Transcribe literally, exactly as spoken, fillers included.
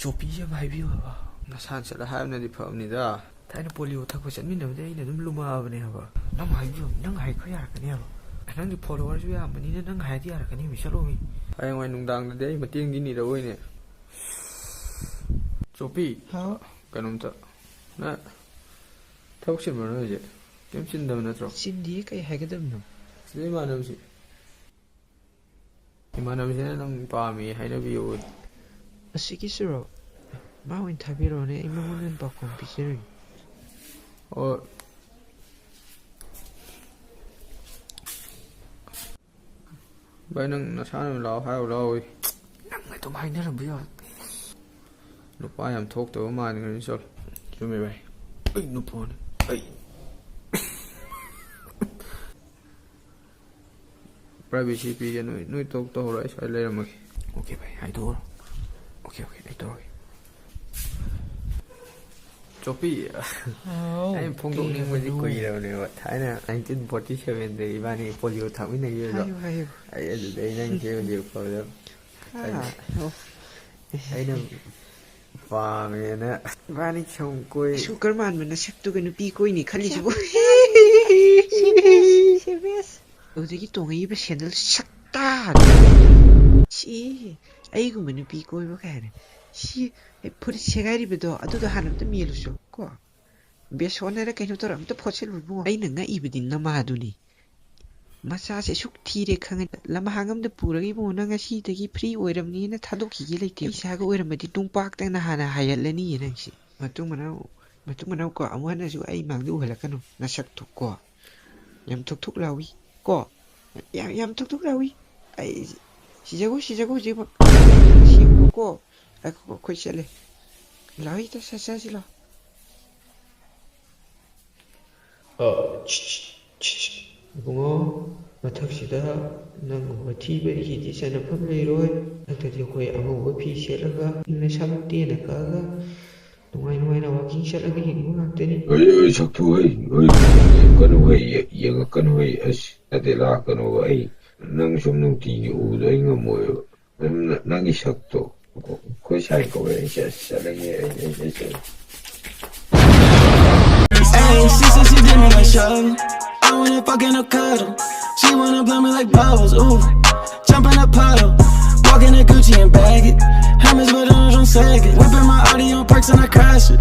ꯆꯣꯞꯄꯤꯁꯦ ꯑꯃ ꯍꯥꯏꯕꯤꯌꯨ ꯍꯥꯏꯕ꯫ ꯅꯁꯥꯅ ꯆꯠꯂ ꯍꯥꯏꯕꯅꯗꯤ ꯐꯕꯅꯤꯗ꯫ ꯊꯥꯏꯅ ꯄꯣꯂꯤꯑꯣ ꯊꯛꯄ ꯆꯠꯃꯤꯟꯅꯕꯗꯤ ꯑꯩꯅ ꯑꯗꯨꯝ ꯂꯨꯝꯃꯛꯑꯕꯅꯦ ꯍꯥꯏꯕ꯫ ꯅꯪ ꯍꯥꯏꯕꯤꯌꯨ, ꯅꯪ ꯍꯥꯏꯈ꯭ꯔ ꯌꯥꯔꯛꯀꯅꯤ ꯍꯥꯏꯕ꯫ ꯅꯪꯒꯤ ꯐꯣꯂꯣꯋꯔꯁꯨ ꯌꯥꯝꯕꯅꯤꯅ ꯅꯪ ꯍꯥꯏꯔꯗꯤ ꯌꯥꯔꯛꯀꯅꯤ ꯃꯤ꯫ ꯆꯠꯂꯣ ꯃꯤ꯫ ꯍꯌꯦꯡꯋꯥꯏ ꯅꯨꯡꯗꯥꯡꯗꯗꯤ ꯑꯩ ꯃꯇꯦꯡꯗꯤ ꯅꯤꯔꯛꯑꯣꯏꯅꯦ꯫ ꯆꯣꯞꯄꯤ꯫ ꯍꯥꯎ꯫ ꯀꯩꯅꯣꯝꯇ꯫ ꯅꯪ ꯊꯕꯛ ꯆꯤꯟꯕ꯭ꯔꯣ ꯅꯣꯏ ꯍꯧꯖꯤꯛ? ꯀꯩꯝ ꯆꯤꯟꯗꯕ ꯅꯠꯇ꯭ꯔꯣ? ꯆꯤꯟꯗꯤꯌꯦ, ꯀꯩ ꯍꯥꯏꯒꯗꯕꯅꯣ? ꯁꯤꯗ ꯏꯃꯥꯟꯅꯕꯁꯤ꯫ ꯏꯃꯥꯟꯅꯕꯁꯤꯅ ꯅꯪ ꯄꯥꯝꯃꯤ ꯍꯥꯏꯅꯕꯤꯌꯨ꯫ ꯑꯁꯤꯒꯤꯁꯤꯔꯣ? ꯃꯥ ꯑꯣꯏꯅ ꯊꯥꯕꯤꯔꯛꯑꯣꯅꯦ, ꯑꯩ ꯃꯉꯣꯟꯗ ꯑꯣꯏꯅ ꯄꯥꯎꯈꯨꯝ ꯄꯤꯖꯔꯒꯦ꯫ ꯑꯣ꯫ ꯚꯥꯏ, ꯅꯪ ꯅꯁꯥꯅ ꯂꯥꯛꯑꯣ ꯍꯥꯏꯔꯣ, ꯂꯥꯛꯑꯣ꯫ ꯅꯪ ꯑꯗꯨꯝ ꯍꯥꯏꯅꯔꯝꯕ ꯌꯥꯕ꯫ ꯅꯨꯄꯥ ꯌꯥꯝ ꯊꯣꯛꯇꯕ ꯃꯥꯟꯈ꯭ꯔꯦ, ꯆꯠꯂꯣ꯫ ꯆꯨꯝꯃꯦ ꯚꯥꯏ꯫ ꯑꯩ ꯅꯨꯄꯥꯅꯤ꯫ ꯑꯩ꯫ ꯄ꯭ꯔꯥꯏꯚꯦꯁꯤ ꯄꯤꯒꯦ, ꯅꯣꯏ, ꯅꯣꯏ ꯇꯧ ꯇꯧꯍꯧꯔꯣ, ꯑꯩ ꯁ꯭ꯋꯥꯏ ꯂꯩꯔꯝꯃꯒꯦ꯫ ꯑꯣꯀꯦ ꯚꯥꯏ, ꯍꯥꯏꯗꯣꯛꯑꯣ꯫ ꯑꯣꯀꯦ, ꯑꯣꯀꯦ, ꯑꯩ ꯇꯧꯔꯒꯦ꯫ ꯆꯣꯞꯄꯤ, ꯍꯥꯎ, ꯑꯩꯅ ꯐꯣꯡꯗꯣꯛꯅꯤꯡꯕꯗꯤ ꯀꯩ ꯍꯥꯏꯕꯅꯣ? ꯀꯨꯏꯔꯕꯅꯦꯕ꯫ ꯊꯥꯏꯅ ꯅꯥꯏꯟꯇꯤꯟ ꯐꯣꯔꯇꯤ ꯁꯚꯦꯟꯗ ꯏꯕꯥꯅꯤ ꯄꯣꯂꯤꯑꯣ ꯊꯛꯃꯤꯟꯅꯈꯤꯕꯗꯣ꯫ ꯍꯥꯏꯌꯨ, ꯍꯥꯏꯌꯨ꯫ ꯑꯩ ꯑꯗꯨꯗꯩ ꯅꯪꯁꯦ ꯍꯧꯖꯤꯛ ꯐꯥꯎꯗ ꯍꯥ? ꯑꯩ, ꯑꯣ꯫ ꯑꯩꯅ ꯄꯥꯝꯃꯦꯅ ꯏꯕꯥꯅꯤ ꯁꯨꯝ ꯀꯣꯏ- ꯁꯨꯀꯔ ꯃꯥꯟꯕ ꯅꯁꯛꯇꯨꯒ ꯅꯨꯄꯤ ꯀꯣꯏꯅꯤ ꯈꯜꯂꯤꯁꯤꯕꯨ? ꯁꯤ ꯕꯦꯁ, ꯁꯤ ꯕꯦꯁ꯫ ꯑꯗꯨꯗꯒꯤ ꯇꯣꯡꯉꯛꯏꯕ ꯁꯦꯟꯗꯜ ꯁꯛꯇꯥ꯫ ꯁꯤ ꯑꯩꯒꯨꯝꯕ ꯅꯨꯄꯤ ꯀꯣꯏꯕ ꯀꯥꯏꯅ꯫ ꯁꯤ ꯐꯨꯔꯤꯠ ꯁꯦꯒꯥꯏꯔꯤꯕꯗꯣ, ꯑꯗꯨꯗꯣ ꯍꯥꯟꯅ ꯑꯝꯇ ꯃꯦꯜꯂꯨꯆꯣ ꯀꯣ꯫ ꯕꯦꯁꯣꯟꯅꯔ ꯀꯩꯅꯣ ꯇꯧꯔ ꯑꯝꯇ ꯐꯣꯠꯆꯜꯂꯨ ꯏꯕꯨꯡꯉꯣ꯫ ꯑꯩꯅ ꯉꯛꯏꯕꯗꯤ ꯅꯃꯥꯗꯨꯅꯤ꯫ ꯃꯆꯥꯁꯦ ꯑꯁꯨꯛ ꯊꯤꯔꯦ ꯈꯪꯉꯦ, ꯂꯝꯍꯥꯡ ꯑꯝꯗ ꯄꯨꯔꯒ ꯏꯕꯨꯡꯉꯣ, ꯅꯪ ꯉꯁꯤꯗꯒꯤ ꯐ꯭ꯔꯤ ꯑꯣꯏꯔꯕꯅꯤꯅ ꯊꯥꯗꯣꯛꯈꯤꯒꯦ ꯂꯩꯇꯦ꯫ ꯏꯁꯥꯒ ꯑꯣꯏꯔꯝꯃꯗꯤ ꯇꯨꯡ ꯄꯥꯛꯇꯅ ꯍꯥꯟꯅ ꯍꯥꯏꯍꯜꯂꯅꯤꯌꯦ ꯅꯪꯁꯦ꯫ ꯃꯇꯨꯡ ꯃꯅꯥꯎ, ꯃꯇꯨꯡ ꯃꯅꯥꯎ ꯀꯣ, ꯑꯃꯨꯛ ꯍꯟꯅꯁꯨ ꯑꯩ ꯃꯥꯡꯗ ꯎꯍꯜꯂꯛꯀꯅꯨ ꯅꯁꯛꯇꯨ ꯀꯣ꯫ ꯌꯥꯝ ꯊꯨꯛ ꯊꯨꯛ ꯂꯥꯎꯏ ꯀꯣ꯫ ꯌꯥꯝ, ꯌꯥꯝ ꯊꯨꯛ ꯊꯨꯛ ꯂꯥꯎꯏ꯫ ꯑꯩ ꯁꯤꯖꯒꯣ, ꯁꯤꯖꯒꯣ ꯍꯧꯖꯤꯛꯃꯛ꯫ ꯁꯤꯕꯀꯣ꯫ ꯉꯥꯏꯈꯣ, ꯑꯩꯈꯣꯏ ꯆꯠꯂꯦ꯫ ꯂꯥꯎꯏ, ꯁꯠ ꯆꯠꯁꯤ ꯂꯥꯎ꯫ ꯑ, ꯏꯕꯨꯡꯉꯣ, ꯃꯊꯛꯁꯤꯗ ꯅꯪꯒꯨꯝꯕ ꯊꯤꯕ ꯑꯩꯒꯤꯗꯤ ꯆꯟꯅꯐꯝ ꯂꯩꯔꯣꯏ꯫ ꯃꯊꯛꯇꯗꯤ ꯑꯩꯈꯣꯏ ꯑꯉꯧꯕ ꯐꯤ ꯁꯦꯠꯂꯒ, ꯏꯪꯅ ꯁꯝ ꯇꯦꯟꯅ ꯀꯛꯑꯒ, ꯅꯨꯡꯉꯥꯏ ꯅꯨꯡꯉꯥꯏꯅ ꯋꯥꯀꯤꯡ ꯆꯠꯂꯒ ꯍꯤꯡꯕ ꯉꯥꯛꯇꯅꯤ꯫ ꯑꯩ, ꯑꯩ ꯁꯛꯊꯨ, ꯑꯩ, ꯑꯩ, ꯌꯦꯡꯉꯛꯀꯅꯨ, ꯑꯩ, ꯌꯦ-, ꯌꯦꯡꯉꯛꯀꯅꯨ, ꯑꯩ, ꯑꯁ, ꯅꯠꯇꯦ, ꯂꯥꯛꯀꯅꯣꯕ, ꯑꯩ ꯅꯪ ꯁꯨꯝ ꯅꯨꯡꯇꯤꯒꯤ ꯎꯕꯗꯣ ꯑꯩ ꯉꯝꯃꯣꯏꯕ꯫ ꯅꯪ-, ꯅꯪꯒꯤ ꯁꯛꯇꯣ꯫ ꯑꯩꯈꯣꯏ ꯁꯥꯏ ꯀꯧꯋꯦ꯫ ꯑꯩꯁꯦ ꯑꯁ ꯆꯠꯂꯒꯦ꯫ ꯑꯩ ꯑꯩ ꯑꯩꯁꯦ Ayy, she said she did me like Charlotte. I wanna fuck in a cuddle. She wanna blow me like bubbles. Ooh, jump in a puddle. Walk in a Gucci and bag it. Hermes with on don't sag it. Whipping my Audi on perks and I crash it.